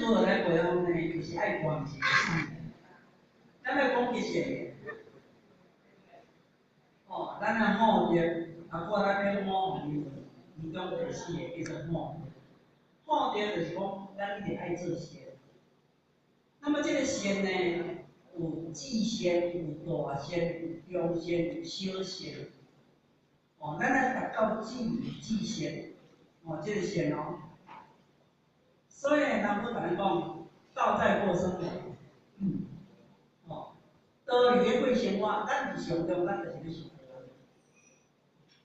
如何來回復呢？就是愛觀一个啥？咱來講其實，哦，咱若好著，啊，過咱咧五行其中第四个叫做好著。好著就是講，咱一定愛做善。那麼這個善呢，有至善、有大善、有中善、有小善。哦，咱愛達到至至善，哦，這個善哦。所以人不共咱講，道在過生活。哦，道理咧過生活，咱日常中咱就是咧修道，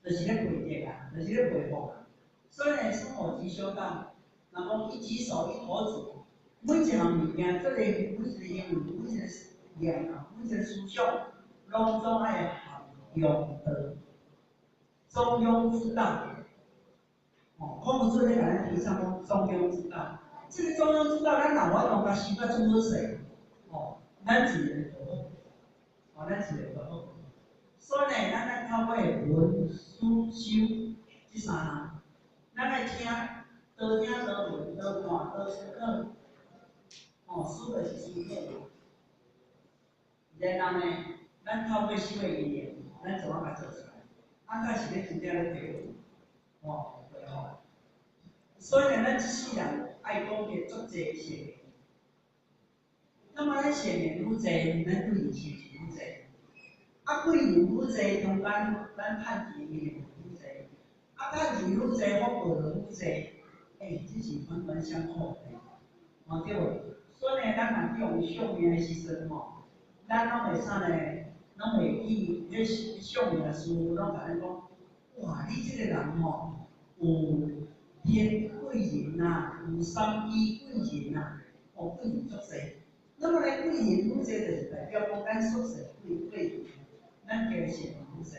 就是咧培德啊，就是咧培福啊。所以呢，生活即修道，人講一舉手一投足，每一項物件，這個每一個行為，每一個念啊，每一個思想，攏總愛含中道，中庸之道。哦，孔子咧共咱提倡講中庸之道。這個中庸之道，咱若有法度共修甲足好勢，哦，咱自然就好，哦，咱自然就好。所以呢，咱愛透過聞、思、修這三項，咱愛聽，多聽多聞，多看多思考。哦，思就是思考。然後呢，咱透過修的因緣，咱怎啊共做出來？啊，才是咧真正咧培福，哦，培福。所以呢，咱這世人愛講的足濟善言。那麼咱善言愈濟，咱貴人是愈濟。啊，貴人愈濟，中間咱趁錢的愈濟。啊，趁錢愈濟，福報就愈濟。欸，這是環環相扣的，哦對無？所以呢，咱若去予相命的時陣吼，咱攏會啥呢？攏會去彼相命師攏共咱講，哇，你這個人吼，有天貴人啊，有三機貴人啊，哦，貴人足濟。那麼呢，貴人愈濟，就是代表講咱宿世貴貴人，咱加善愈濟，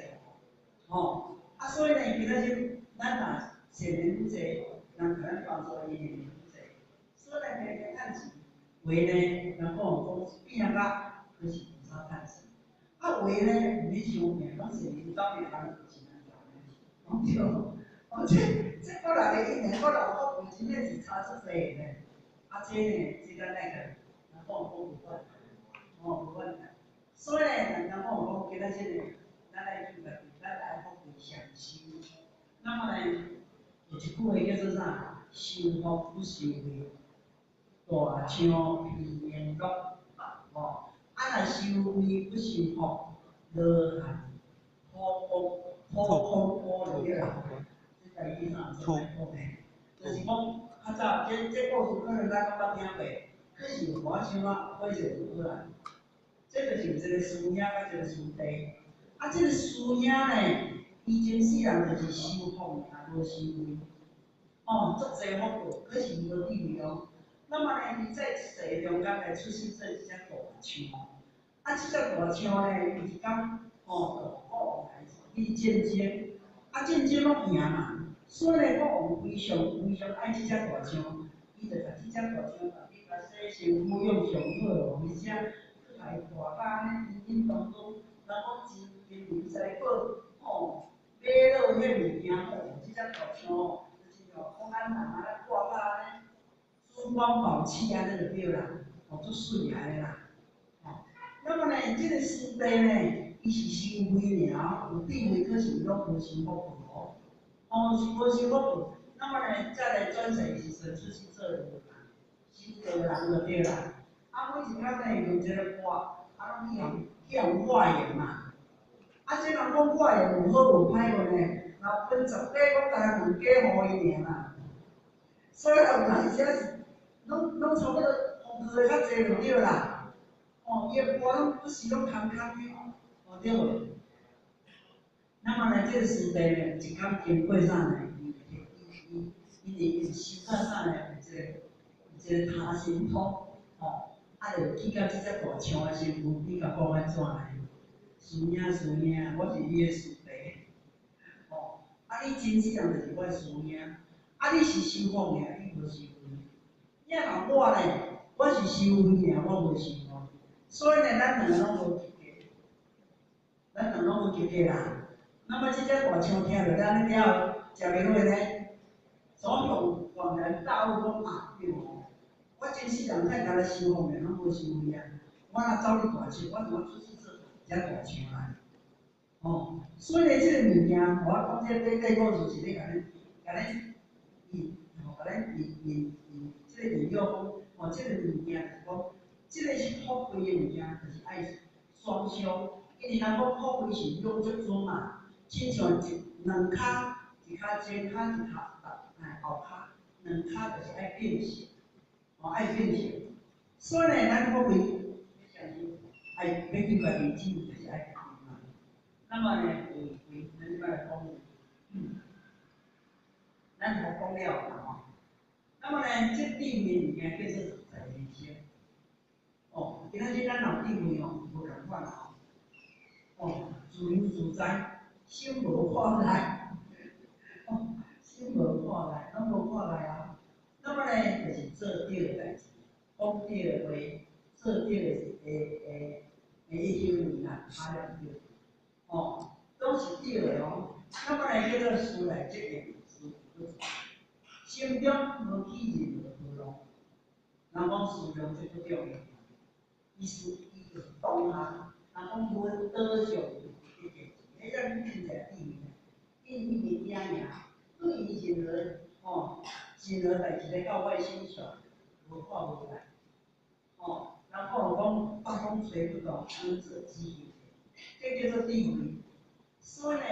吼。啊，所以呢，今仔日咱若善緣愈濟，人共咱幫助的因緣愈濟，所以呢，天天趁錢，話呢，人講講變啊，可是毋使趁錢。啊，話呢，毋免傷命，攏是領導的人是安怎講對無？哦，這個人的因緣，個人福報真正是差出濟呢。啊，這呢，這咱愛共人講講無關，哦，無關。所以呢，人講講今仔日呢，咱愛注家己，咱愛福慧雙修。那麼呢，有一句話叫做啥？修福不修慧，大象皮明樂。哦，啊若修慧不修福，羅漢土空土空般若啦。這台語啥？就是講較早這故事可能咱攏捌聽過，可是有大象啊，火勢就過來。這就是有一個師兄佮一個師弟。啊，這個師兄呢，伊前世人就是修福爾，無修慧。哦，足濟福報，可是伊無智慧哦。那麼呢，伊在世中間來出世做一隻大象。啊，這隻大象呢，伊一工哦，國王來去戰爭，啊，戰爭攏贏嘛，所以呢，國王非常非常愛這隻大象，伊就共這隻大象共去共洗身軀用上好的，而且閣共伊掛甲按呢叮叮當當，人講金金銀財寶，吼，買落彼物件吼，這隻大象哦，就親像講咱人按呢掛甲按呢珠光寶氣按呢就對啦，哦，足媠按呢啦，吼。那麼呢，這個師弟呢，伊是修慧爾，有智慧，可是伊攏無修福報，哦，是無修福報。那麼呢，再來轉世時陣出世做羅漢，修道人就對啦。啊，每一工呢，用一個缽，啊，攏去予化緣嘛。啊，這人講化緣有好有歹無呢？若分十家，講干焦兩家予伊爾啦。所以有當時是，攏差不多功課的較濟就對啦。哦，伊的缽攏不時攏空空的，哦對無？那麼呢，這個師弟呢，一工經過啥呢？伊伊修到啥呢？有一個他心通，吼，啊，就去到這隻大象的身軀，你共講按怎呢？師兄師兄，我是你的師弟，吼，啊，你真世人就是我的師兄，啊，你是修福爾，你無修慧。你若我呢，我是修慧爾，我無修福。所以呢，咱兩個攏無及格，咱兩個攏無及格啦。那麼這隻大象聽著按呢了後，食袂落呢，總共恍然大悟講啊，對哦，我這前世人太敢若收方面，攏無收费啊。我若走你大手，我怎啊出世做遮大像來？哦，所以呢，這个物件，我講這個短故事是咧共恁，共恁引，吼，共恁引引引，這个引誘講，哦，這個物件就是講，這个是福慧的物件，就是愛雙修，因為人講福慧是兩足尊嘛，親像一兩跤，一跤前跤，一跤哎後跤，兩跤就是愛並行，哦，愛並行。所以呢，咱福慧愛欲求家己只就是愛嘛。那麼呢，有為咱這擺來講，咱無講了啦吼。那麼呢，這智慧物件叫做在人生。哦，今仔日咱有智慧哦，無仝款啦吼。哦，自由自在，心無掛礙。哦，心無掛礙，攏無掛礙啊。那麼呢，就是做對的代誌，講對的話，做對的的的的行為啦，啊了對。哦，攏是對的哦。那麼呢，叫做事來則應，事不轉。心中無起任何波浪。人講思量則不重要，意思伊就是當下。人講無倒上一件事，彼咱真正智慧，因為伊袂驚爾，對伊任何吼任何代誌來到我身上，無掛無礙。哦，人講講北風吹不動，安坐只閒，這叫做智慧。所以呢，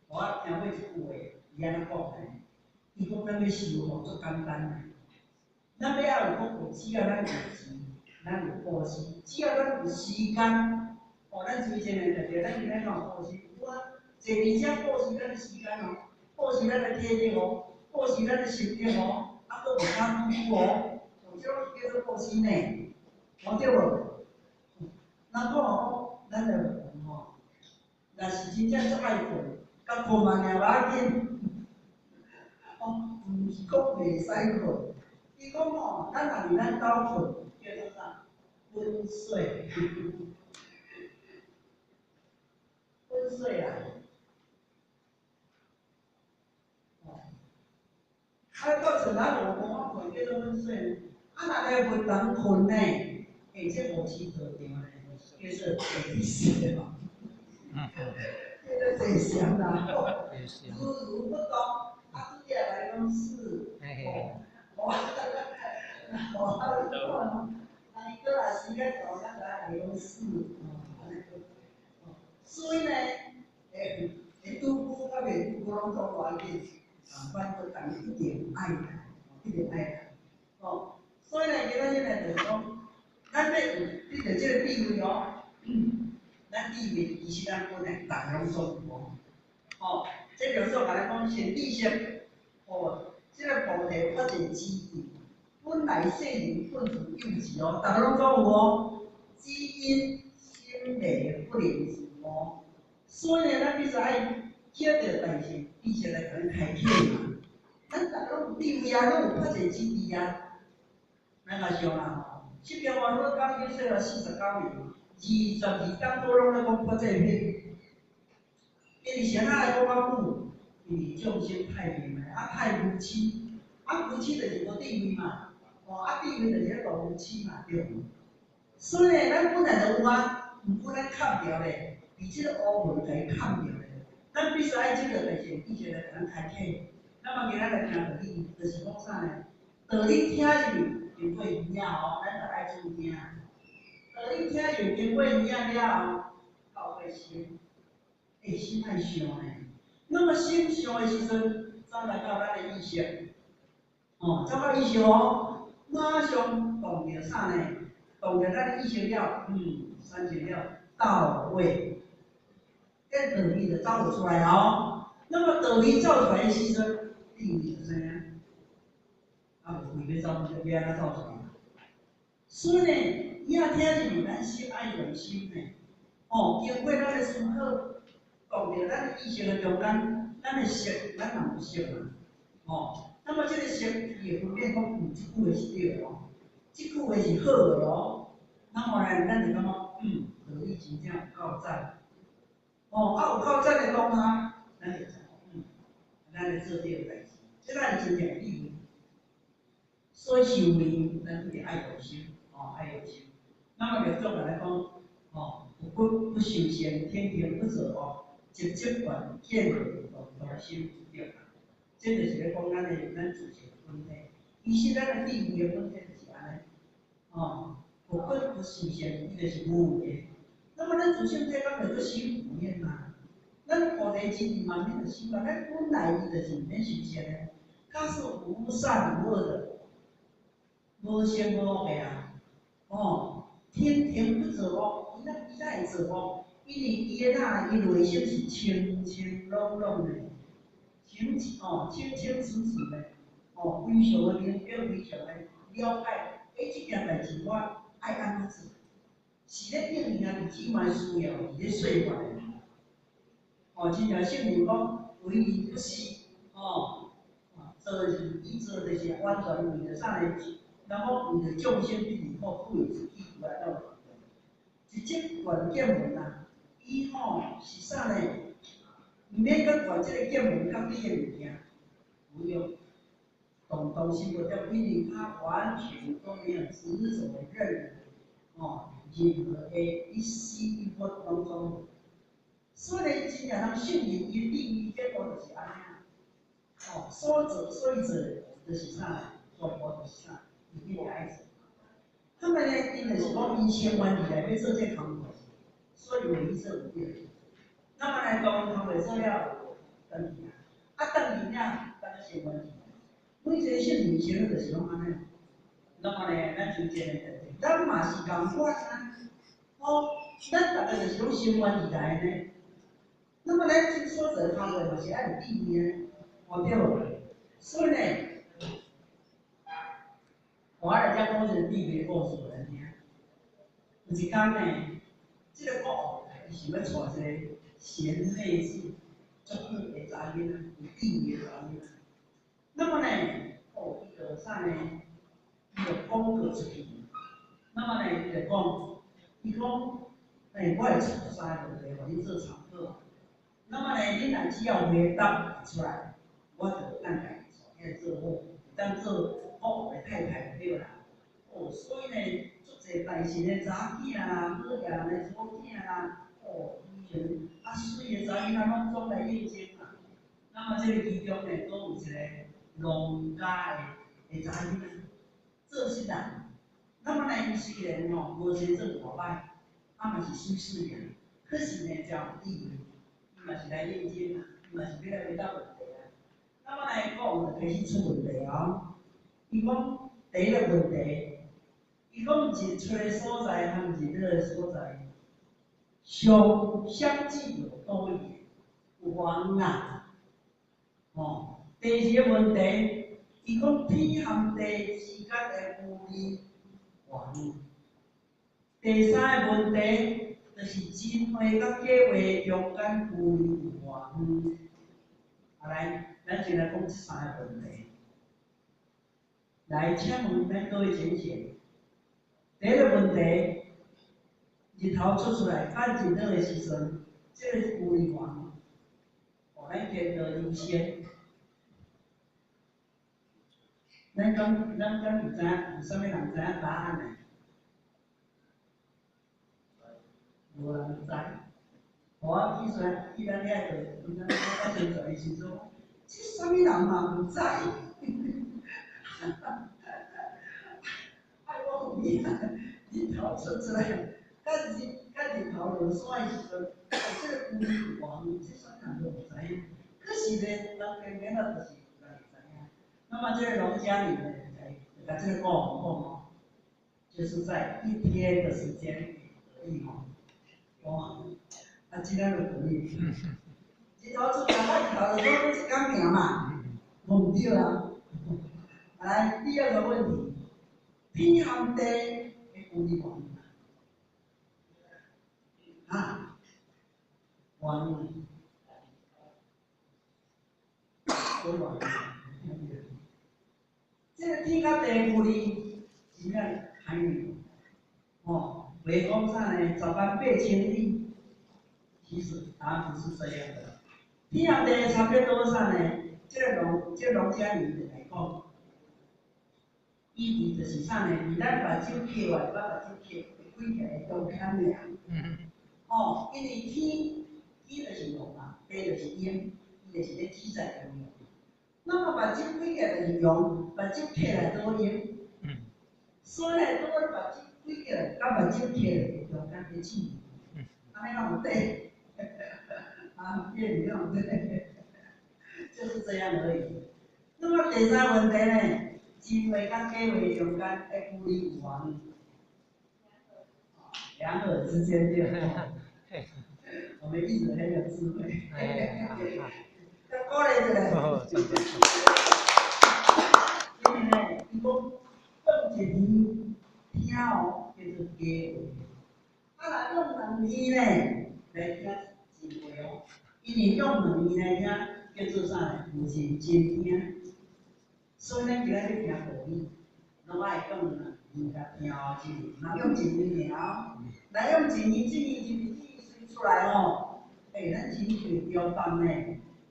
我聽過一句話，伊按怎講呢？伊講咱欲修福足簡單的，咱欲愛有福報，只要咱有錢，咱有布施，只要咱有時間，哦，咱注意一下，就是咱今仔講布施，有啊，坐佇遮布施咱的時間哦，布施咱的體力哦，布施咱的心力哦，啊，閣無卡久久哦，哦，這攏是叫做布施呢，哦對無？人講哦，咱就吼，若是真正足愛睏，共睏嘛爾無要緊。哦，毋是講袂使睏，伊講吼，咱若佇咱兜睏，叫做啥？昏睡，昏睡啊！哦，啊，到厝咱無講我睏叫做昏睡，啊，若來佛堂睏呢？欸，這無市道場呢，叫做坐禪嘛，叫做坐禪啦，如如不動。啊，拄才來講是，哦，我我，啊，伊閣若時間到，咱就愛來講是，哦，所以呢，欸，欸，拄久佮袂拄久攏總無要緊，啊，反正逐家一定愛來，一定愛來，哦，所以呢，今仔日呢，就是講，咱欲有得著這个智慧哦，咱智慧其實咱本來逐家攏總有哦，哦。這就說共咱講善知識，哦，這个菩提發展之智，本來世人本自有之哦，逐家攏總有哦，只因心迷不能自哦。所以呢，咱必須愛叫著大善知識來共咱開啟嘛。咱逐家攏有智慧啊，攏有發展之智啊。咱來想啦吼，釋迦牟尼講經說了49年，22冬多攏咧講發這品。因為啥來講較久？因為眾生太迷茫，啊太愚癡，啊愚癡就是無智慧嘛，哦啊智慧就是咧大愚癡嘛，對無？所以呢，咱本來就有啊，毋過咱崁著咧，佇這個烏雲共伊崁著咧，咱必須愛這個代誌，以前來共咱開啟。那麼今仔來聽道理，就是講啥呢？道理聽入去，經過耳仔哦，咱著愛注意聽。道理聽入去，經過耳仔了後，到尾心。欸，心愛想呢。那麼心想的時陣，走來到咱的意識，哦，走到意識哦，馬上動著啥呢？動著咱的意識了，產生了到位，這道理就走出來哦。那麼道理走出來的時陣，智慧就知影，啊，無非欲走，欲按怎走出來？所以呢，耳聽入去，咱心愛用心呢，哦，經過咱的思考。動著咱的意識的中間，咱的識，咱嘛有識嘛，哦，那麼這个識，伊會分辨講，這句話是對的哦，這句話是好的哦，那麼呢，咱就感覺，道理真正有夠讚，哦，啊有夠讚的當下，咱就知，咱來做對的代誌，這才是真正智慧。所所以修命，咱一定愛用心，哦，愛用心。那麼六祖共咱講，哦，不骨不修善，天天不做惡，直接斷見聞動動心，對吧？這就是咧講咱的咱自性本體。其實咱的智慧的本體就是按呢，哦，不骨不修善，伊就是無的。那麼咱自性體敢袂閣修無免嘛？咱菩提心嘛免著修啊，咱本來伊就是毋免修善的，它是無善無惡的，無善無惡的啊，哦，天天不做惡，伊哪伊哪會做惡？因為伊的哪，伊內心是清清朗朗的，清哦清清楚楚的，哦，非常的明白，非常的了解。欸，這件代誌我愛按怎做？是咧應伊家己起碼需要，是咧說法的。哦，親像聖人講，為人不私，哦，做是伊做就是完全為著啥呢？人講為著眾生得利好，不為自己有來到。直接斷見聞啊，伊吼是啥呢？毋免閣斷這個見聞佮你的物件，不用，動動心無著，因為他完全都沒有執著任何哦，任何的一絲一物攏總。所以呢，真正人聖人伊的定義結果就是按呢啊，哦，所做所做就是啥，全部就是啥，伊一定愛做。他們呢，𪜶就是講𪜶先願意來欲做這個工課，所以為伊做有對。那麼呢，當工課做了，轉去啊，啊，轉去了，當先願意。每一個聖人生就是攏按呢。那麼呢，咱真正的，咱嘛是仝款啊，哦，咱逐个就是攏心願意來呢。那麼咱所做的工課嘛是愛有意義的，哦對無？所以呢，我來遮講一個智慧故事予咱聽。有一工呢，這個國王伊想欲娶一個賢內助，足好的查某囡仔，有智慧的查某囡仔。那麼呢，哦，伊就啥呢？伊就廣告出去。那麼呢，伊就講，伊講，欸，我會出三個問題，予恁做參考。那麼呢，恁若只要回答出來，我就咱家己娶起來做好，當做國王的太太就對啦。哦，所以呢，足濟大臣的查某囝啦，好額人的查某囝啦，哦，非常啊媠的查某囡仔攏總來應徵啦。那麼這個其中呢，閣有一個農家的的查某囡仔，做穡人。那麼呢，伊雖然吼無生做偌歹，啊嘛是媠媠爾，可是呢，真有智慧，伊嘛是來應徵啊，伊嘛是欲來回答問題啊。那麼呢，國王就開始出問題哦。伊講第一個問題，伊講日出的所在和日落的所在，相相距有多遠？有偌遠啊？哦，第二個問題，伊講天和地之間的距離偌遠？第三個問題，就是真話佮假話中間距離有偌遠？啊來，咱先來講這三個問題。來，請問咱各位淺顯，第一個問題，日頭出出來，佮日落的時陣，這個距離偌遠？哦，咱見到優先。咱講，咱敢有知影，有啥物人知影答案的？無人知。我去說，去咱遐就，咱我宣傳的時陣，這啥物人嘛毋知？哎，我有影，日頭出出來，佮日佮日頭落山的時陣，這個距離有偌遠，這啥物人都毋知影。可是呢，人偏偏啊，就是家己知影。那麼這個農家女呢，就共這個國王講哦，就是在一天的時間而已吼。哦，啊，這樣就可以。日頭出來，日頭落山，攏一工爾嘛，無毋對啊。來，第二個問題，天和地的距離偌遠？啊？偌遠？多偌遠？這個天佮地距離真正很遠，哦，袂講啥呢？10萬八千里，其實答案不是這樣的。天和地的差別多少呢？這個農這個農家女就來講，以為就是啥呢？佇咱目睭磕完，把目睭磕開起來中間爾。哦，因為天天就是陽嘛，地就是陰，伊就是咧記載陽。那麼目睭開起來就是陽，目睭磕來倒陰。所以呢，拄好目睭開起來，佮目睭磕來中間的刺。按呢敢有對？啊，葉你敢有對？就是這樣而已。那麼第三個問題呢？真話佮假話中間的距離有偌遠？兩耳之間對。我們一直很有智慧。再鼓勵一下。因為呢，伊講放一耳聽哦，叫做假話。啊，若用兩耳呢來聽真話哦，因為用兩耳來聽叫做啥呢？毋是真聽。所以咱今仔日聽道理，攏愛用兩耳來聽哦，是毋通用一耳爾哦。來用一耳、一耳、一耳、一耳隨出來哦，欸，咱真會丟放呢，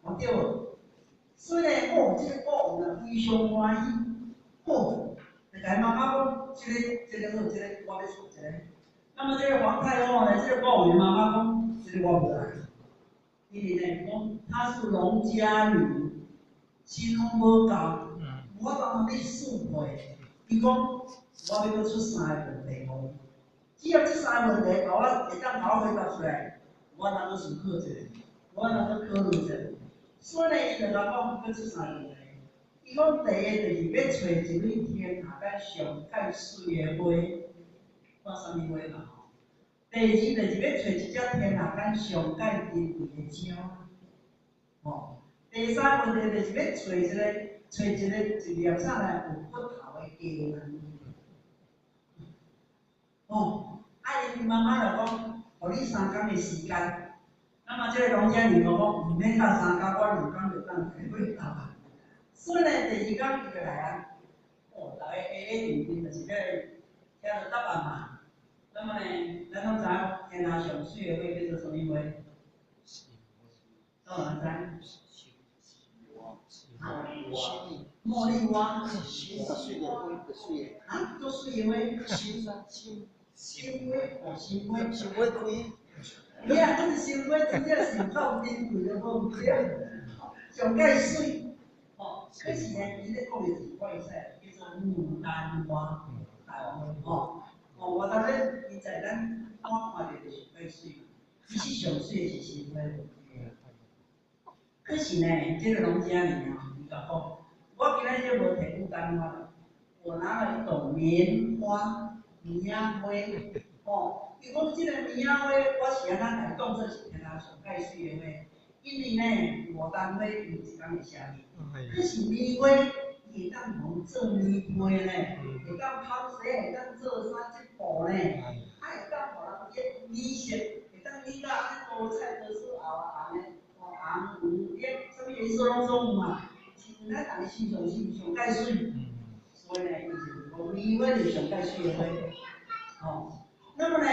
哦對無？所以呢，哦，這個國王啊非常歡喜，哦，就共媽媽講，這個、這個好，這個我欲娶這個。那麼這個皇太後呢，這個國王的媽媽講，這個我無愛，因為呢，講她是農家女，身份無夠，無法度通你侍會。伊講，我欲閣出三個問題予伊，只要這三個問題，予我會當予我回答出來，我通閣思考一下，我通閣考慮一下。所以呢，伊就共講，閣出三個問題。伊講第一就是欲揣一蕊天下間上蓋媠的花，看啥物花嘛吼。第二就是欲揣一隻天下間上蓋珍貴的鳥，吼。第三個問題就是欲揣一個，揣一個一粒啥呢？有骨頭的雞卵。哦，啊，𪜶媽媽就講，予你三工的時間。那麼這個農家女就講，毋免到三工，我兩工就當回答。所以呢，第二工伊就來啊，哦，逐家下下認真就是咧聽著答案嘛。那麼呢，咱攏知影天下上媠的花叫做啥物花？有人知？茉莉花。啊，足媠的花。心心。心花，哦，心花。心花開。你啊，這個心花真正是夠珍貴的，無毋對？上蓋媠。哦，可是呢，伊咧講的是我會使叫做牡丹花，台灣話吼。哦，我當咧，伊在咱我看著就是上蓋媠，其實上媠的是心花。可是呢，這個農家女哦，伊共講，我今仔日無提牡丹花，我拿了一朵棉花，棉仔花，吼，伊講這個棉仔花，我是按怎來當做是天下上蓋媠的花？因為呢，牡丹花伊一工會謝去，可是棉花伊會當用做棉被呢，會當拋洗，會當做啥織布呢？啊，會當予人染染色，會當染到按呢多彩多姿紅紅的，哦，紅黃綠，啥物顏色攏總有嘛。是咱人的身上是毋上蓋媠？所以呢，伊就是講棉花是上蓋媠的花，吼。那麼呢，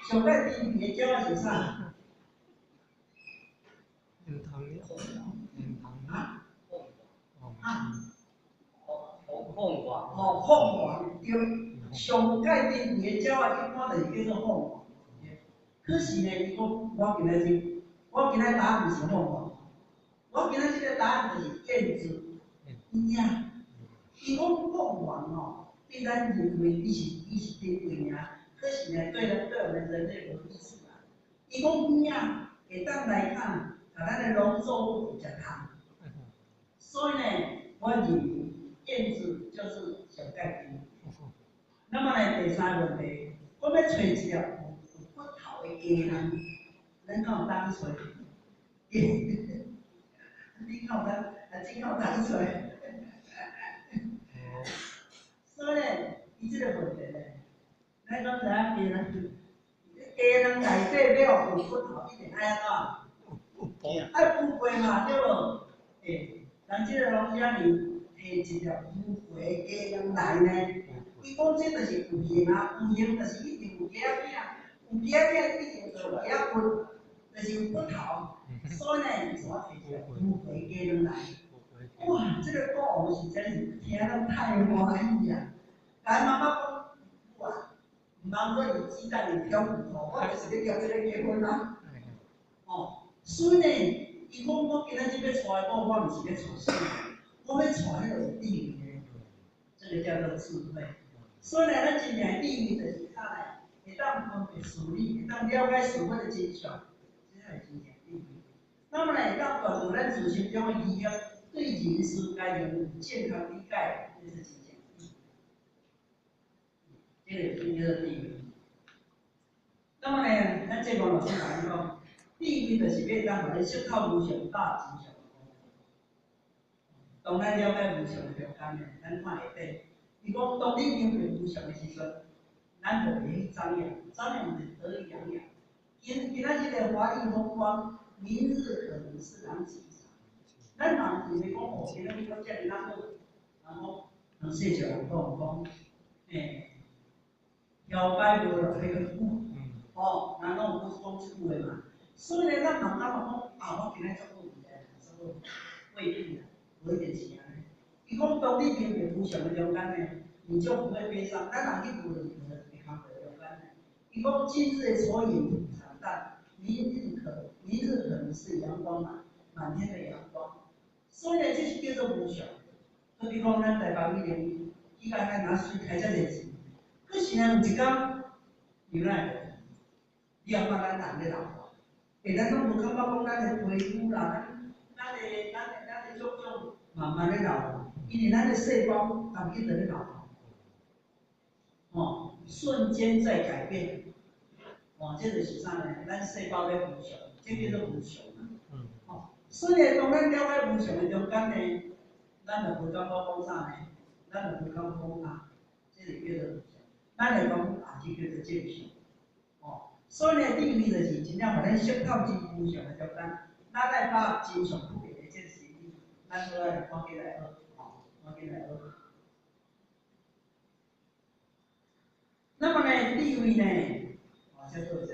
上蓋珍貴的鳥仔是啥？啊？啊？鳳凰。哦，鳳凰對，上蓋珍貴的鳥仔一般就是叫做鳳凰。可是呢，伊講我今仔日，我今仔答案毋是鳳凰，我今仔這個答案就是燕子。燕。伊講鳳凰哦，對咱認為伊是珍貴爾，可是呢，對咱對我們人類無意思啦。伊講燕會當來看，共咱的農作物會食蟲。所以呢，我認為燕子就是上蓋珍。那麼呢，第三個問題，我欲揣一粒有骨頭的雞卵，咱敢有當揣？你敢有當？啊，真敢有當揣？所以呢，伊這個問題呢，咱講知影雞卵，雞卵內底要有骨頭，一定愛按怎？愛孵皮嘛，對無？欸，人這個農家女提一粒孵皮的雞卵來呢，伊講這就是有形啊，有形就是一定有雞仔餅，有雞仔餅一定就有雞仔骨，就是有骨頭，所以呢，伊就提一粒孵皮的雞卵來。哇，這個國王實在是聽了太歡喜啊！共妈妈讲，母啊，毋通阁入鸡蛋里挑骨头，我就是咧交这个结婚啊。哦，所以呢，伊讲我今仔日欲娶某，我毋是欲娶媠，我欲娶彼个有智慧的，這個叫做智慧。所以呢，咱真正的智慧就是啥呢？會當分別事理，會當了解事物的真相，這才是真正智慧。那麼呢，會當斷除咱自心中的疑惑，對人事該有健康理解，這是真正智慧。這個就叫做智慧。那麼呢，咱這個老師共咱講，智慧就是欲當予你識透無常甲真相的光。當咱了解無常的中間呢，咱看下底，伊講當你明白無常的時陣，咱就袂去張揚，張揚就是得意洋洋。今今仔日的華麗風光，明日可能是狼藉一場。咱人是袂講哦，今仔日講遮爾仔好，然後人世上人講講，搖擺無落彼個久，哦，人攏有講這句話嘛。所以呢，咱嘛感覺講啊，我今仔足好勢，足好，未必啦，無一定是按呢。伊講當你明白無常的中間呢，你就不會悲傷。咱人去無任何的工課中間呢，伊講今日的愁雲慘淡，明日可能是陽光嘛，滿天的陽光。所以呢，這是叫做無常。好比講，咱台北美玲，伊家咱若水開遮濟錢，可是呢，有一工，牛奶，你感覺咱人咧老化？欸，咱攏無感覺講咱的皮膚啦，咱的種種慢慢咧老化，因為咱的細胞逐日佇咧老化，哦，瞬間在改變，哦，這就是啥呢？咱細胞咧無常，這叫做無常啊。哦，所以當咱了解無常的中間呢，咱就無感覺講啥呢？咱就無感覺講啊，這個叫做無常。咱會講啊，這叫做正常。哦，所以呢，智慧就是真正予咱識透真無常的中間，咱愛把真相不變的這個真理，咱都愛趕緊來學，哦，趕緊來學。那麼呢，智慧呢，哦，這做一個，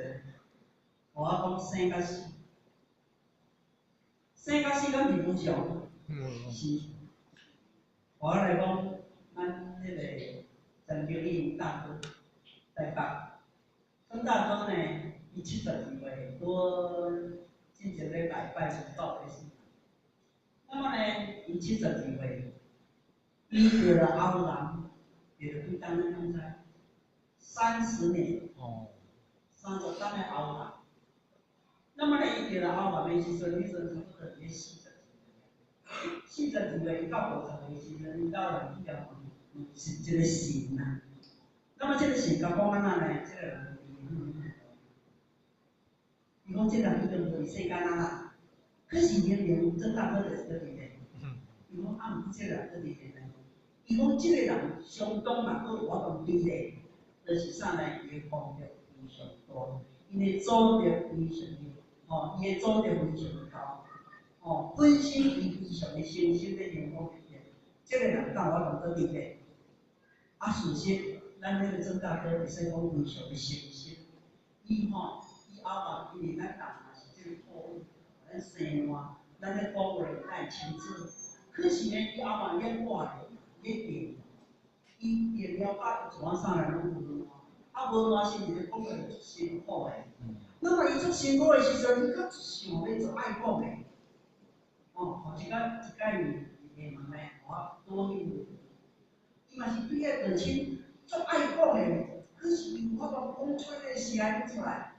我講生佮死，生佮死敢是無常？是。我來講，咱彼個陳經理大哥，台北，曾大哥呢，伊72歲，拄進前禮拜拜師到的時。那麼呢，伊72歲，伊得了喉癌，得了幾冬你敢知？30年，30冬的喉癌。那麼呢，伊得了喉癌的時陣，彼陣差不多佇咧42歲，42歲伊到50歲的時陣，𪜶兜人去共問，是一個神啊。那麼這個神共講按怎呢？這個人伊講這個人已經無佇世間啊啦。可是明明曾大哥就是閣佇咧。伊講啊，毋過這個人閣佇咧呢。伊講這個人相當嘛，閣有法度對咧，就是啥呢？伊的功德非常大，𪜶的祖德非常的，吼，伊的祖德非常的高，吼，本身伊非常的誠心咧行福德，這個人敢有法度閣佇咧？啊，事實，咱彼個曾大哥會使講非常的誠心，伊吼，伊後來因為咱人嘛是這個錯誤，咱生活，咱咧講話，咱會清楚。可是呢，伊後來演化咧，咧變，伊變了解伊怎啥人攏無爛，啊無爛是伫咧講話足辛苦的。那麼伊足辛苦的時陣，伊閣想欲足愛講的，哦，吼，一擺一擺伊會問呢，我多伊，伊嘛是對遐道親足愛講的，可是伊無法度講出彼個聲音出來。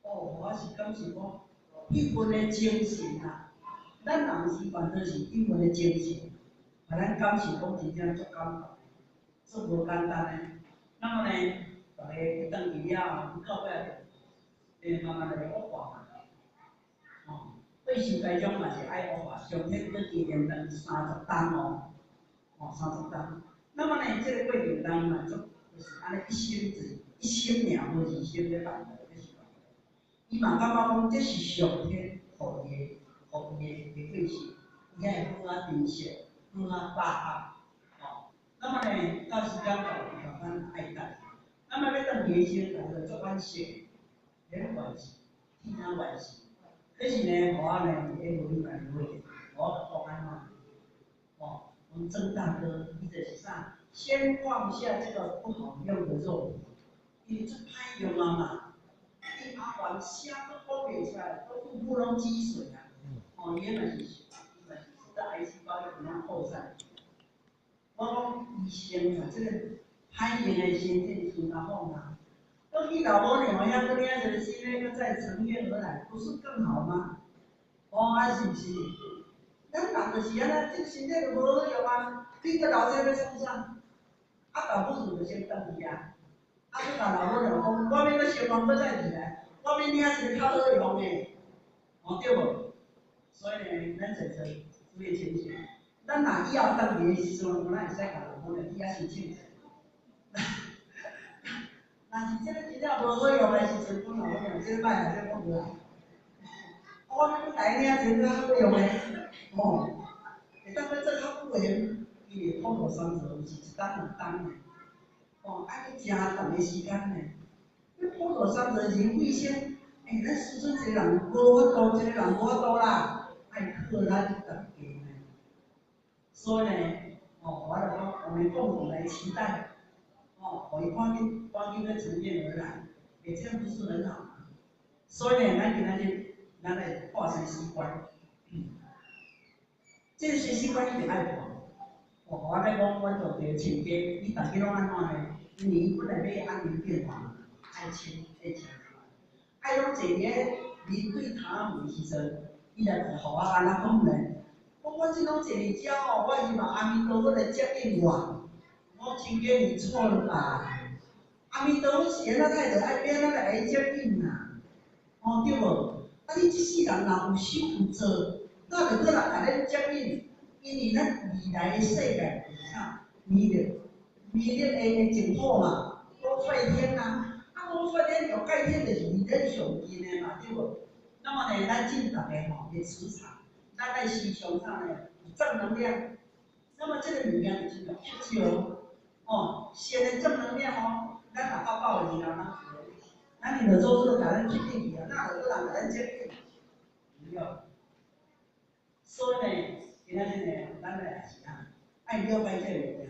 哦，我是感受講，彼份的精神啊，咱人是凡都是彼份的精神，予咱感受講真正足感動，足無簡單的。那麼呢，逐家去轉去了後，到尾就會慢慢就會惡化嘛。哦，八壽該種嘛是愛惡化，上天閣經連長30冬哦，哦，三十冬。那麼呢，這個過程當嘛足，就是按呢一生一一生爾，無二生咧辦的，這是辦。伊嘛感覺講這是上天予伊的，予伊的過程，伊愛好仔珍惜，好仔把握，哦。那麼呢，到時間到，伊慢慢愛等。那麼欲轉去的時陣，就足惋惜，免惋惜，替他惋惜。可是呢，我呢，佇咧無禮拜會，我講按怎？哦，講曾大哥，伊就是啥？先放下這個不好用的肉體，因為這歹用啊嘛。伊阿還啥都講袂出來，都腹部攏積水啊。哦，伊嘛是，伊嘛是這癌細胞就咁擴散。我講醫生啊，這個歹用的身體先共放啊。閣去老母娘遐，閣領一個新的，閣再乘願而來，不是更好嗎？哦，啊是毋是？咱人就是按呢，這個身體就無好用啊，你閣留這欲創啥？啊，倒不如就先轉去啊。啊，閣共老母娘講，我欲閣成功，閣再起來，我欲領一個較好用的，哦對無？所以呢，咱在座諸位親戚，咱若以後轉去的時陣，咱會使共老母娘去遐申請者。若是這個真正無好用的時陣，講老母娘這個歹啊，這個講無來。我欲來領一個較好用的，哦，會當欲做較久的，因為普陀山莊毋是一冬兩冬的，哦，愛去誠長的時間呢。你普陀山莊人衛生，欸，咱師尊一個人無法度，一個人無法度啦，愛靠咱逐家呢。所以呢，哦，我就講，我們共同來期待，哦，予伊趕緊趕緊欲乘願而來，欸，這樣不是很好嗎？所以呢，咱今仔日咱來破生死關，這個生死關一定愛破。哦，我來講，阮做這親家，你逐家攏按怎呢？因為伊本來欲安寧病房，愛清愛清，愛攏坐佇咧面對榻門的時陣，伊來予我按怎講呢？講我這攏坐佇遮哦，我希望阿彌陀佛來接引我。我親家你錯了吧？阿彌陀佛是按怎態度？愛欲按怎來接引啊？哦，對無？啊，你這世人若有修有做，哪會閣人共咱接引？因為咱未來的世界是啥？彌勒，彌勒的淨土嘛，五彩天啊，啊五彩天欲界天就是離咱上近的嘛，對無？那麼呢，咱進逐个吼的磁場，咱愛時常啥呢？有正能量。那麼這個物件就是吸收，哦，善的正能量哦，咱若發爆的時候，咱你就做做共咱吸進去啊，哪會閣人共咱接引？對。所以呢，今仔日呢，咱來是啥？愛了解這個物件，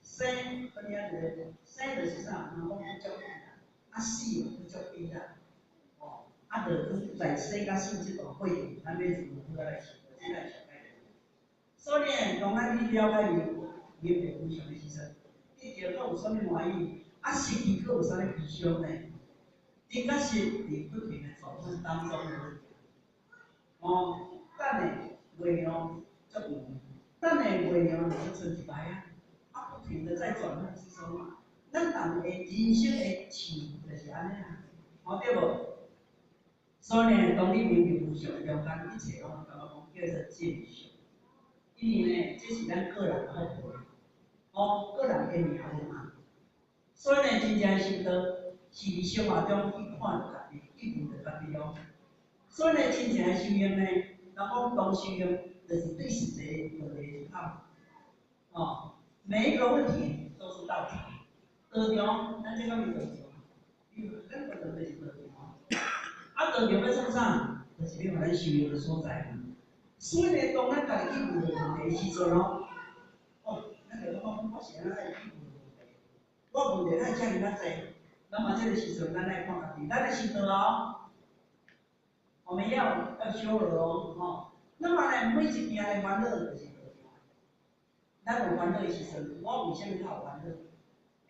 生閣領一個生就是啥？人講不足悲啦，啊死嘛不足悲啦，哦，啊，就在生佮死這段過程，咱欲如何來生活？這個上蓋重要。所以呢，當咱去了解明白無常的時陣，得著閣有啥物歡喜？啊，失去閣有啥物悲傷呢？得佮失佇不停的轉換當中的問題。哦，等下月亮足圓，等下月亮就賰一擺啊，啊，不停的在轉換之中啊。咱人的人生的試就是按呢啊，哦對無？所以呢，當你明白無常的中間，一切攏感覺講叫做正常。因為呢，這是咱個人的福報，哦，個人的命運嘛。所以呢，真正的修道是佇生活中去看著家己，去悟著家己哦。所以呢，真正的修行呢，人講當修行，就是對實際問題出口。哦，每一個問題都是道場。道場，咱這個是道場，因為咱道場就是道場。啊，道場欲創啥？就是欲予咱修行的所在嘛。所以呢，當咱家己去問著問題的時陣哦，哦，咱就感覺講，我是按怎來去問問題？我問題哪會遮爾仔濟？那麼這個時陣，咱愛看家己，咱來修道哦。我們要修了哦，吼。那麼呢，每一件的煩惱就是道場。咱有煩惱的時陣，我為啥物較有煩惱？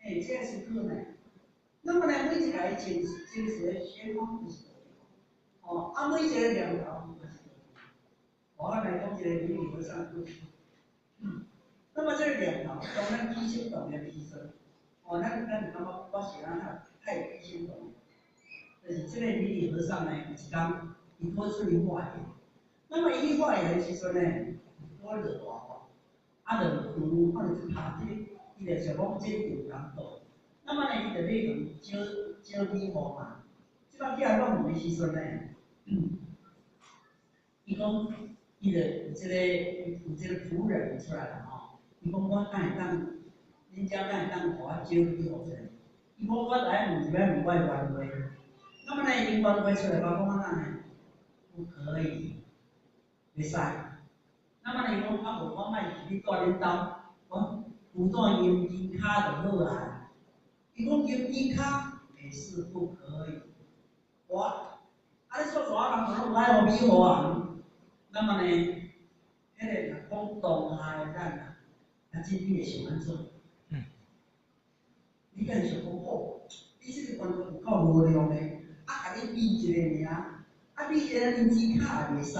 欸，這個思考呢。那麼呢，每一個情緒的先鋒就是道場。哦，啊，每一個念頭嘛是道場。我來講一個彌勒和尚故事。那麼這個念頭，當咱起心動念的時陣，哦，咱就感覺我是按怎太起心動念。就是這個彌勒和尚呢，有一工，伊拄出去化緣。那麼伊去化緣的時陣呢，拄落大雨，啊，就遠看著一塔這個，伊就想講這有人住。那麼呢，伊就欲去招招禮物嘛。這擺起來訪問的時陣呢，伊講，伊就有這個僕人出來啦吼。伊講我敢會當，恁遮敢會當予我招禮物者？伊講我來問一擺問我的冤話。那麼呢，𪜶冤話出來，我講按怎呢？不可以，袂使。那麼呢，伊講啊無，我莫去你蹛恁兜，我有带金金跤就好啊。伊讲金金跤也是不可以。哇！啊，你说啥人拢无爱予美予人？那么呢，彼个若讲当下的咱啊，啊，这你会想按怎？你敢会想讲哦，你这个观念有够无聊的，啊，共你比一个尔，啊，比一个银子跤也袂使，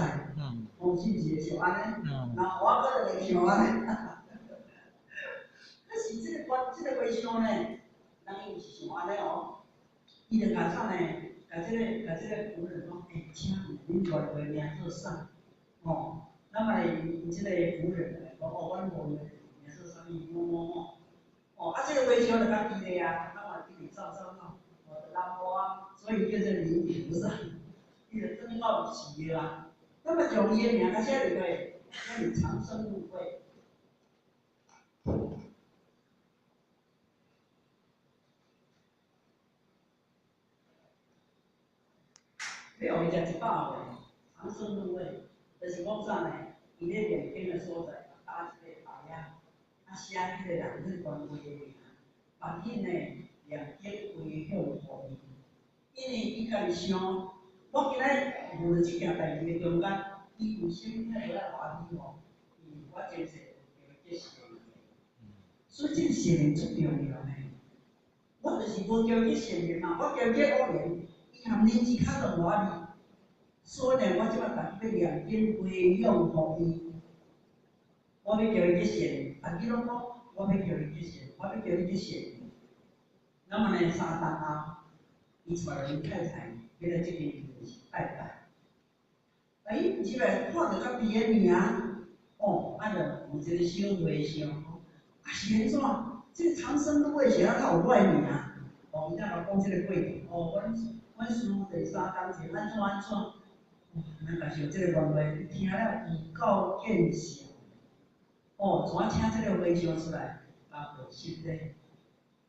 哦，是毋是会想按呢？若我阁就会想按呢。可是这个观，这个和尚呢，人伊毋是想按呢哦，伊就共啥呢？共这个仆人讲，欸，请问恁原话名做啥？哦，那么𪜶这个仆人来讲，哦，阮无名做啥物某某某。哦，啊，这个和尚就较记咧啊，那么一直走走走，哦，就南无啊，所以叫做灵隐菩萨，伊就转到寺庙啊。那么将伊的名共写入去，写伫长生禄会。欲予伊食100岁，长生禄会，就是讲啥呢？伊咧念经的所在，打一个牌仔，啊写彼个人彼个官位的名，把彼呢念经回向予伊，因为伊家己想，我今仔日遇著这件代志的中间，伊为啥物遐无爱欢喜吼？因为我前世有结善缘，所以这个善缘足重要呢。我就是无交结善缘嘛，我交结恶缘，伊含银子跤都无爱哩。所以呢，我这摆逐日要念经回向予伊，我欲叫伊结善，逐日拢讲，我欲叫伊结善，我欲叫伊结善。那么呢，3冬后，伊带著𪜶太太，欲来这间庙拜拜。啊，伊入来看著较枇的名，哦，啊，就有一个小和尚讲，啊是按怎？这个长生禄会是按怎有我的名？哦，伊才共讲这个过程，哦，阮师父第三冬前按怎按怎？哇，咱共想这个原话，伊听了有够见笑。哦，怎请这个和尚出来，共回失礼。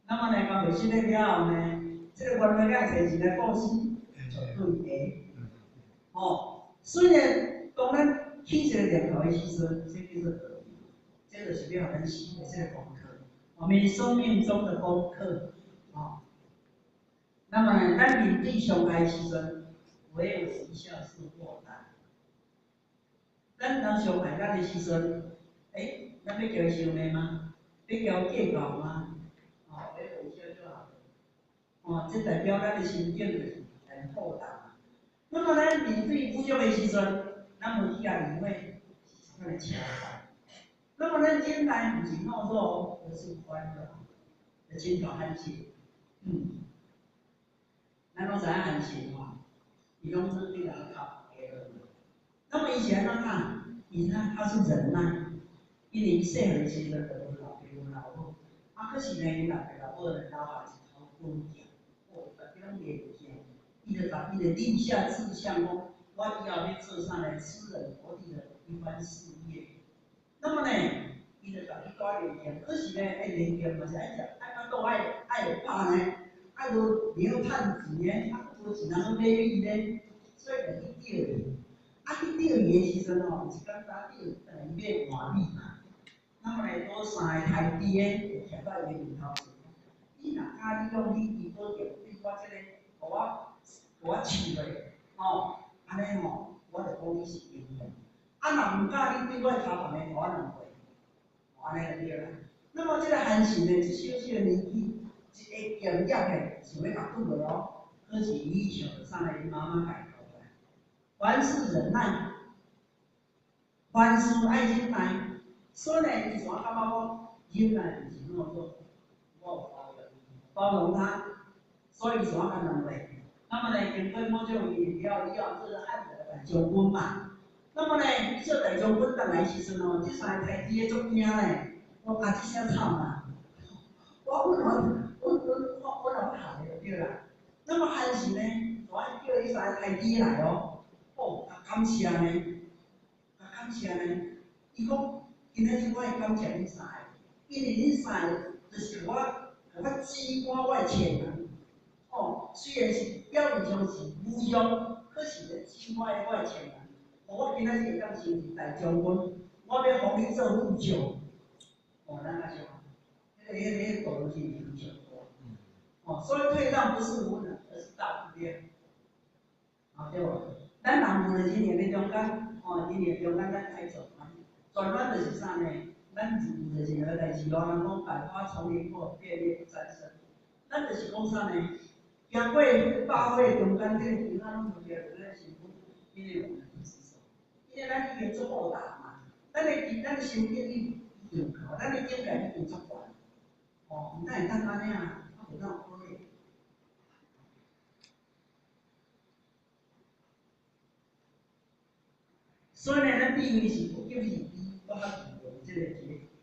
那么呢，共回失礼了后呢，这个原话共提前来布施，绝对会。哦，所以呢，当咱起这个念头的时阵，这叫做道理，这就是欲予咱修的这个功课，我们生命中的功课。哦，那么呢，咱面对伤害的时阵，唯有一笑是豁达。咱当伤害咱的时阵，欸，咱欲共伊相骂吗？欲共伊计较吗？哦，微微一笑就好了。哦，这代表咱的心境就是很豁达。那么咱面对侮辱的时阵，咱无去共理会，是这款的超拔。那么咱忍耐毋是懦弱，而是宽容，就亲像韩信。咱拢知影韩信吼，伊拢是对人哭下落。那么伊是按怎讲？伊他是忍耐，因为伊细汉的时阵就无老爸无老母，啊，可是呢，𪜶老爸老母呢留下一头军剑，哦，逐家拢练剑，伊就立下志向讲，我以后欲做啥呢？出人头地的一番事业。那么呢，伊就家己蹛练剑，可是呢，爱练剑嘛是爱食，爱腹肚爱爱会饱呢，爱无粮趁钱呢，啊，无钱人拢买米呢，所以就去钓鱼。啊，去钓鱼的时阵吼，一工早钓，转来欲换米嘛。那么呢，佗三个刣猪的就徛在伊的面头前，你若敢你用你珠宝剑对我这个，予我刺落，吼，按呢吼，我就讲你是英雄。啊，若毋敢你对我的跤旁的予我两回，按呢就对啦。那么这个韩信呢，一小小的年纪，一个剑举起，想欲共拄落哦，可是伊想著啥呢？伊妈妈共伊教的，凡事忍耐，凡事爱忍耐。所以呢，伊怎感觉讲忍耐毋是懦弱，我有包容，包容他，所以怎共两回。那么呢，经过某种原因了以后，做汉朝的大将军嘛。那么呢，伊做大将军转来时阵哦，这三个刣猪的足惊呢，我啊这声惨啊！我本来我我我我老哭的就对啦。那么韩信呢，我叫彼三个刣猪来哦，哦，共感谢呢，共感谢呢。伊讲，今仔日我会感谢恁三个，因为恁三个就是予我指赶我的潜能。哦，虽然是表面上是侮辱，可是咧指我的潜能。我今仔日会当成为大将军，我欲封你做副将。哦，咱来想，彼个道是非常大。哦，所以退讓不是無能，而是大度量。啊，對無？咱人有就是念的中間，哦，一念中間咱愛轉彎，轉彎就是啥呢？咱有就是個代誌咯，人講百花叢林過，片葉不沾身。咱就是講啥呢？行過百花中間，這個其他攏無著，咱身軀，因為有因為咱已經足豁達嘛，咱的心境已經夠，咱的境界已經足懸。哦，毋但會當按呢啊，啊無當可能。所以呢，咱智慧是不僅是比我較重要這個一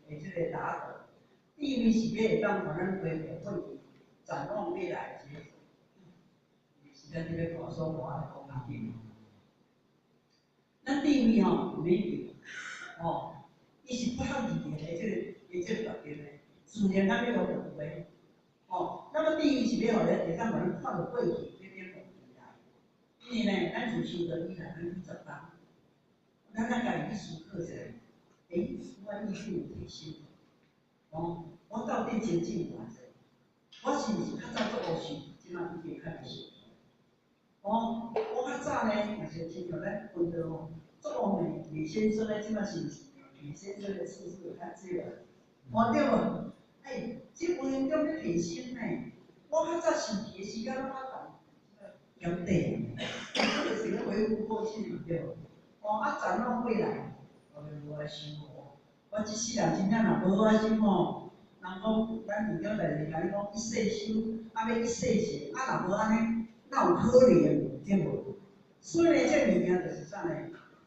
個這個達德，智慧是欲會當予咱規劃過去，展望未來的。時間這個看所看的講較緊。咱智慧吼，毋免求，哦，伊是不合自然的這個條件的，自然咱欲予伊有的，哦，那麼智慧是欲予咱會當予咱看著過去，欲展望未來。因為呢，咱自修道以來，咱幾十冬，咱愛家己去思考一下，欸，我意志有提升，哦，我到底精進偌濟？我是毋是較早做烏想，這馬已經較袂想？哦，我較早呢，若是親像咱分道吼，做烏罵罵先生咧，這馬是毋是罵先生的次數較少啊？哦，對無？欸，這無形中咧提升呢。我較早生氣的時間攏較重，檢底啊，這就是咧回顧過去嘛，對無？哦，啊，展望未來，我無愛想哦。我這世人真正若無好仔心吼，人講咱儒家內面共你講一世修，啊欲一世成，啊若無按呢，哪有可能，對無？所以呢，這個物件就是啥呢？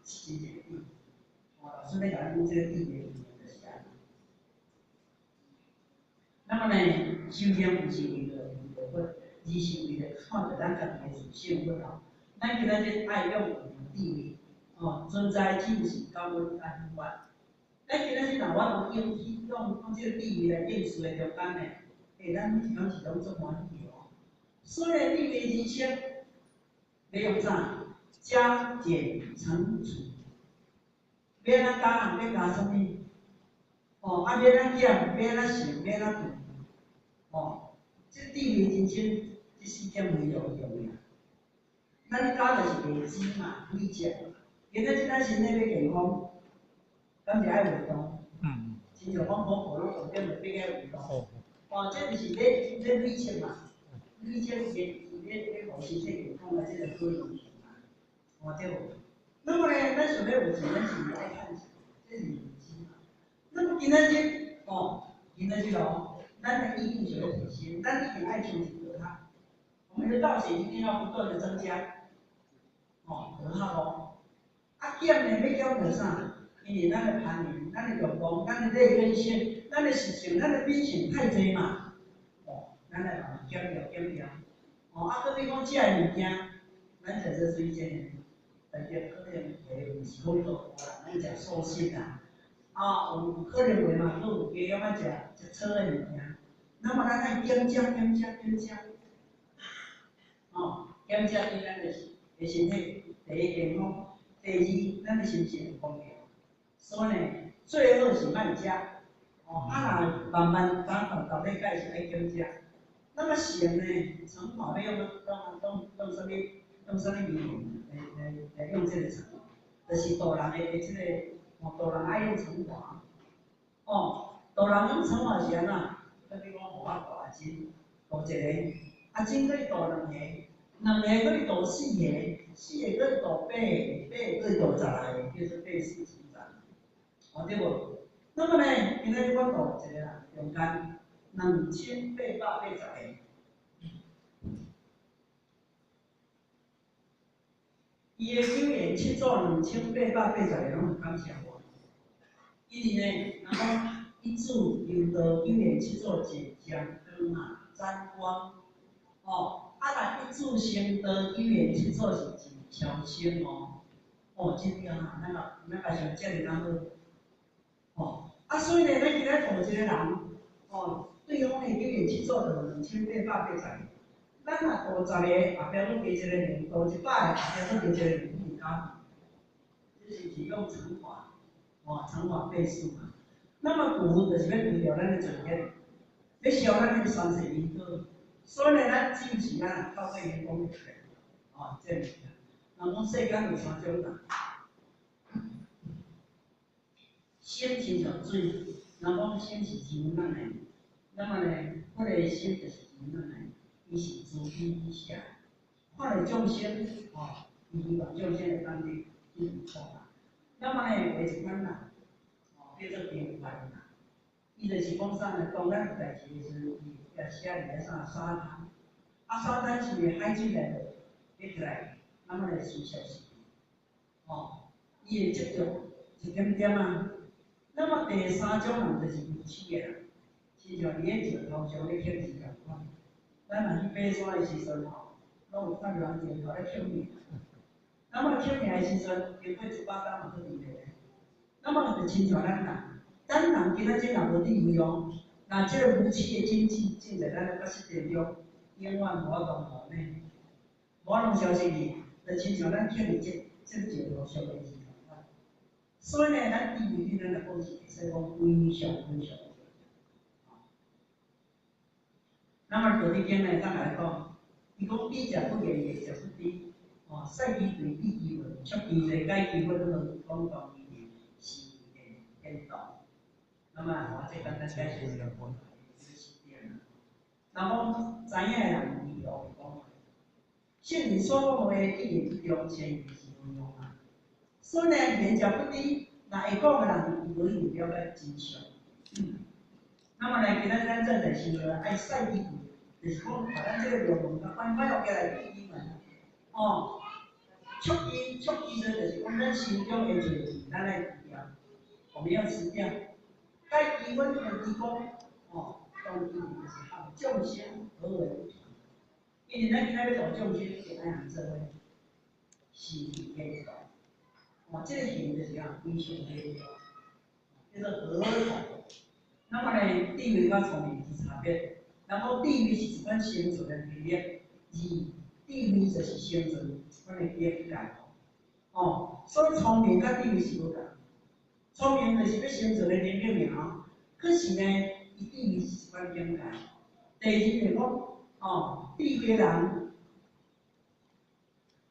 是真正智。哦，老師欲共咱講這個智的物件就是按呢。那麼呢，修行毋是為了佛，而是為了看著咱家己的自性佛吼。咱今仔日愛用智慧，哦，存在只是感恩佮喜悅。咱今仔日若我用用這個智慧來應事的中間呢，欸，咱每一工是攏足歡喜的哦。所以智慧人生欲用啥？加減乘除，欲按怎加項，欲加啥物？哦，啊，欲按怎減，欲按怎乘，欲按怎除？哦，這智慧人生這四點非常重要。咱加就是累積嘛，累積。今仔日咱身體欲健康，敢是愛運動？親像講跑步攏重點就必愛運動。哦，這就是咧累積嘛，累積咧予身體健康的這個好用處嘛。哦，對無？那麼呢，咱想欲有錢，咱是毋是愛趁錢？這是累積嘛。那麼今仔日，哦，今仔日哦，咱的意境想欲提升，咱一定愛像一個較，我們的道行一定要不斷的增加，哦，德行哦。啊，減呢，欲減著啥？因為咱的攀緣、咱的欲望、咱的劣根性、咱的習性、咱的秉性太濟嘛，哦，咱來把伊減掉、減掉。哦，啊，閣比講食的物件，咱食這水煎的，但是可能會毋是講做啦，咱食素食啦。啊，有可能會嘛，閣有加減仔食食粗的物件。那麼咱愛減食、減食、減食。哦，減食對咱的身體第一健康，第二咱的心情會豐富。所以呢，最好是莫食。哦，啊若慢慢逐逐禮拜是愛減食。那麼乘呢，乘法欲用用啥物？用啥物語言來用這個乘？就是大人的這個，哦，大人愛用乘法。哦，大人用乘法是按怎？比如講，予我度阿珍，度一個，阿珍閣去度兩個，兩個閣去度四個，四個閣去度八個，八個閣去度十六個，叫做倍數成長。哦，對無？那麼呢，今仔日我度一個人中間2880個。伊的九元七祖2880個攏會感謝我。因為呢，人講一子求道九元七祖一沾光嘛，沾光。哦，啊若一子成道九元七祖是一超生哦。哦，真正啊，咱個想這爾仔好。哦，啊所以呢，咱今仔度一個人，哦，對方的九元七祖就2880個。咱若度十個，後壁閣加一個零；度100個，後壁閣加一個零，有夠。這是用乘法，哦，乘法倍數嘛。那麼除就是欲除掉咱的罪業，咧消咱彼个三世因果。所以呢，咱只是咱透過伊講出來，哦，這物件。人講世間有三種人，心親像水，人講心是柔軟的，那麼呢，彼個心就是柔軟的，伊是慈悲喜捨。看著眾生，哦，伊希望眾生會當去去苦啦。那麼呢，有一款人，哦，叫做平凡人，伊就是講啥呢？當咱有代誌的時陣，伊也寫佇咧啥沙灘，啊沙灘是毋海水來落，起來，那麼來水消失，哦，伊會執著一點點啊。那麼第三種人就是無痴的人，親像佇咧石頭上咧刻字仝款。咱若去爬山的時陣吼，攏有看著人石頭咧刻名。那麼刻名的時陣，經過100冬嘛閣佇咧。那麼就親像咱人，咱人今仔日若無智慧哦，若這個無痴的種子種在咱的不識當中，永遠無法度無呢，無法度消失去，就親像咱刻佇這石頭上的字仝款。所以呢，咱智慧對咱來講是會使講非常非常重要。那麼道德經呢，咱來講，伊講比者不言，言者不知。哦，賽其對，比其文，速其勢，解其分，攏講同伊是顛倒。那麼我這簡單解釋一下，那麼知影的人，伊就會講。聖人所講的話，一言不中，千言是無用啊。所以呢，言者不知，若會講的人，伊無一定了解真相。那麼呢，今仔咱正在想著愛賽其對，就是講把咱這個論文甲翻翻過來比英文。哦，速其速其說就是講咱心中的罪孽，咱愛除掉，我們要除掉。解其分分其講，哦，當然就是合眾生合為一體。因為咱今仔欲度眾生，就愛按做伙，是行道。哦，這個行就是講非常的，叫做和同。那麼呢，智慧佮聰明之差別。然後智慧是一款生存的能力，而智慧就是生存一款的境界。哦，所以聰明佮智慧是無仝。聰明就是欲生存的能力爾，可是呢，伊智慧是一款境界。第二就是講，哦，智慧人，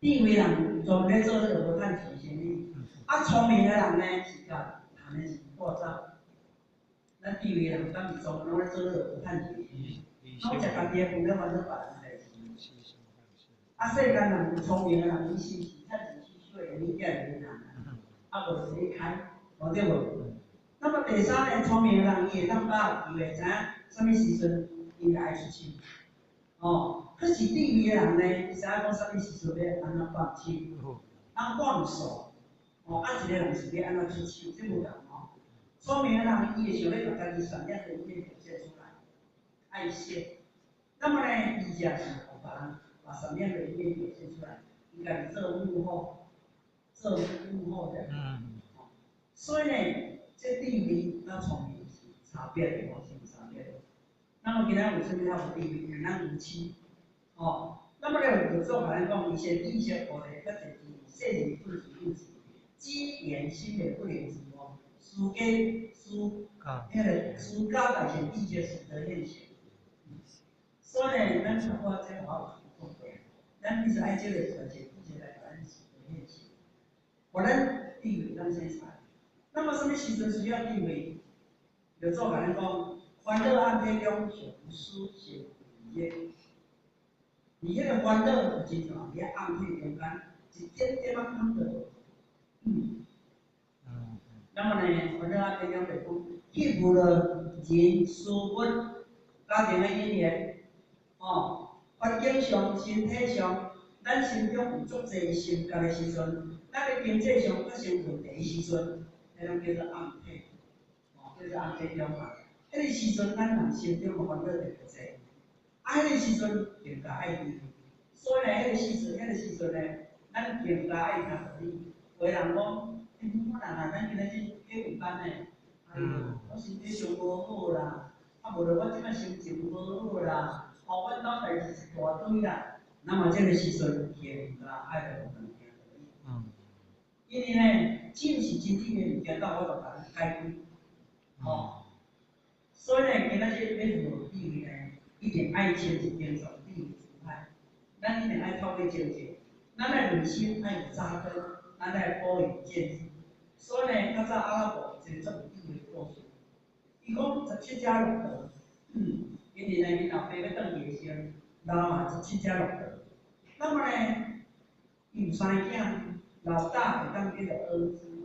智慧人專門咧做彼個無趁錢生意，啊，聰明的人呢是共趁的是破走。咱智慧人敢是專門攏咧做彼個無趁錢生意，攏食家己的飯咧煩惱別人的代誌。啊，世間人有聰明的人，伊是趁錢去小的物件就難，啊，無就咧開，無對無？那麼第三呢，聰明的人伊會當把握機會，知影啥物時陣應該愛出手。哦，可是智慧的人呢，伊知影講啥物時陣欲按怎放手，按放手。哦，啊，一個人是欲按怎出手，這無仝吼。聰明的人，伊會想欲共家己善良的一面表現出來，愛惜。那麼呢，伊才是予別人把善良的一面表現出來，伊家己做幕後，做幕後的。所以呢，這智慧佮聰明是差別的，哦，是有差別的。那麼今仔有啥物較有智慧？因為咱有痴。哦，那麼呢，六祖共咱講，伊先意識菩提，決定智，聖人頓時應時，只言心會不靈之哦，私家私，彼個私家大善知識實得現行。所以呢，咱差不多這我有講過，咱必須愛這個大善知識來共咱實得現行，予咱智慧咱生出來。那麼啥物時陣需要智慧？六祖共咱講，煩惱暗體中，上思善慧。佇彼個煩惱就親像佇暗體中間，一點點仔看著。那麼呢，煩惱暗體中就講，去無了人事物家庭的因緣，哦，環境上、身體上，咱心中有足濟心結的時陣，咱的經濟上發生問題的時陣，彼攏叫做暗體，哦，叫做暗體中嘛。彼個時陣，咱人心中的煩惱特別濟，啊，彼個時陣更加愛智慧。所以呢，彼個時陣呢，咱更加愛聽道理。有的人講，欸，某某人啊，咱今仔日去體育班呢，哎喲，我身體上無好啦，啊，無就我這擺心情無好啦，哦，阮兜代誌一大堆啦。那麼這個時陣更加愛來予人聽道理。因為呢，只是真正的物件，到我就共咱解開，哦。所以呢，今仔日欲學智慧呢，一定愛穿一間從智慧姿態。咱一定愛透過靜靜，咱的內心愛有扎根，咱愛保有見識。所以呢，較早阿拉伯有一個足有智慧的故事。伊講十七隻駱駝，𪜶呢𪜶老爸欲轉去的時陣，留嘛十七隻駱駝。那麼呢，伊有三个囝，老大會當叫做兒子。